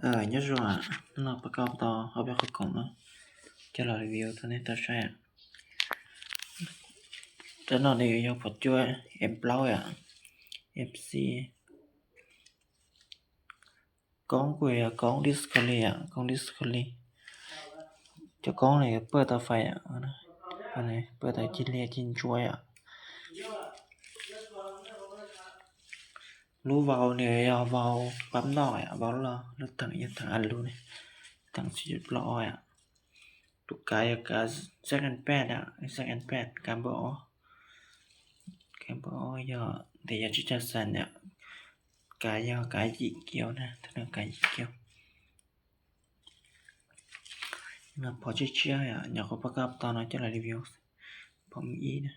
Nyob zoo, hnub no pab koj tau ob peb qhov khoom no coj los review rau nej tau saib. Rab no nws yog phom cua F plaub, F C. Koob kuj yog koob Discovery, koob Discovery. Cov koob no yuav pawj tau fais, pawj tau cig liaj cig ntsuab yom. Lub vau nws yog vau pab noj, vau loj, lub theem yog theem alu ne, theem tsib plaub ob yom. Tus kav yog kav Z N pad, Z N pad kav npawb ob. Kav npawb ob yog ntawm yog tsib caug xees yom. Kav yog kav yim kiaus na, tus no kav yim kiaus. Phom tshiab tshiab yom, nyuam qhuav pab koj tau no coj los review. Phom ib na.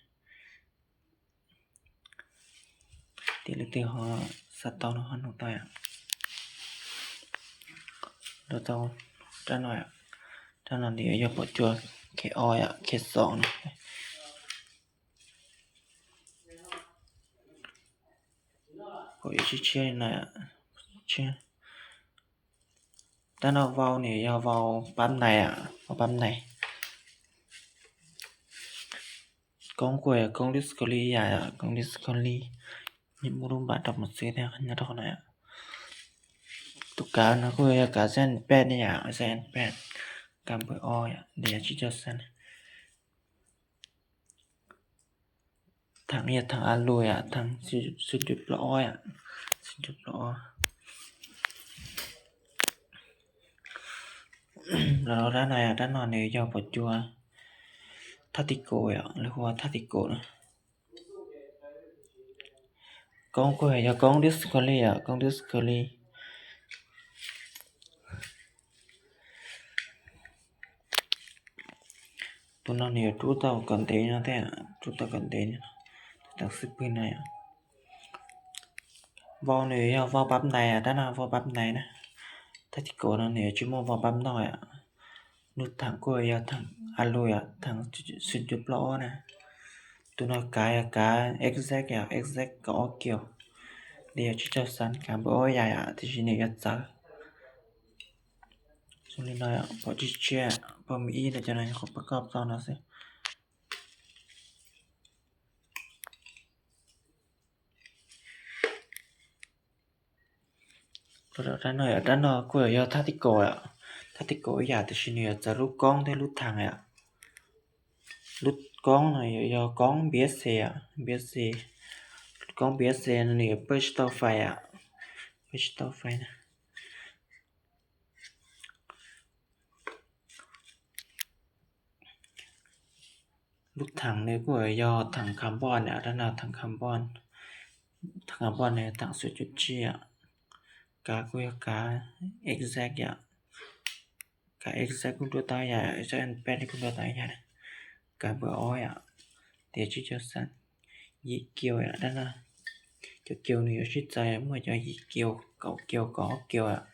Tias leej twg ho xav tau no ho nug tau yom. Los tau rab no, rab no nws yog phom cua K ob yom, K xoom no. Phom ib tshiab tshiab li no. Rab no vau nws yog vau pab nais, vau pab nais. Koob kuj yog koob Discovery ib yam, koob Discovery. Muaj lub npam rau mus xwb thiab nyob rau qhov no. Tus kav no kuj yog kav Z N pad ne yom, Z N pad kav npawb ob yom, ntawm yog tsib caug xees. Theem yog theem alu yom, theem xib ncuj plaub ob yom, xib ncuj plaub ob. Los rab no yom, rab no nws yog phom cua Tactical yom, lawv hu ua Tactical na. Koob kuj yog koob Discovery yom, koob Discovery. Tus no nws yuav rub tau kom ntev no thiab, rub tau kom ntev no, tau xwb pwg no yom. Vau nws yog vau pab nais, rab no vau pab nais na. Tactical no nws yuav tsis muaj vau pab noj yom. Lub theem kuj yog theem alu yom, theem xib ncuj plaub ob na. Tus no kav yog kav X Z yom, X Z kaum ob kiaus. Ntawm yog tsib caug xees, kav npawb ob yam yom, tiam sis nws yuav txawv. Zoo li no, phom tshiab tshiab, phom ib no cov no nyuam qhuav pab koj tau no xwb. Rab no, rab no kuj yog Tactical yom, Tactical ib yam tiam sis nws yuav txawv lub koob thiab lub theem yom. Lub koob no yuav yog koob B S C yom, B S C. Koob B S C no nws yuav pawj tsis tau fais yom, pawj tsis tau fais na. Lub theem nws kuj yog theem carbon yom, rab no theem carbon, theem carbon nws theem xum cuv tsib yom. Kav kuj yog kav X Z yom, kav X Z kuj rub tau ib yam, Z N pad kuj rub tau ib yam na. Kav npawb ob yom, tias tsib caug xees, yim kiaus yom, rab no. Cov kiaus nws yuav sib txawv, muaj cov yim kiaus, kaum kiaus, kaum ob kiaus yom.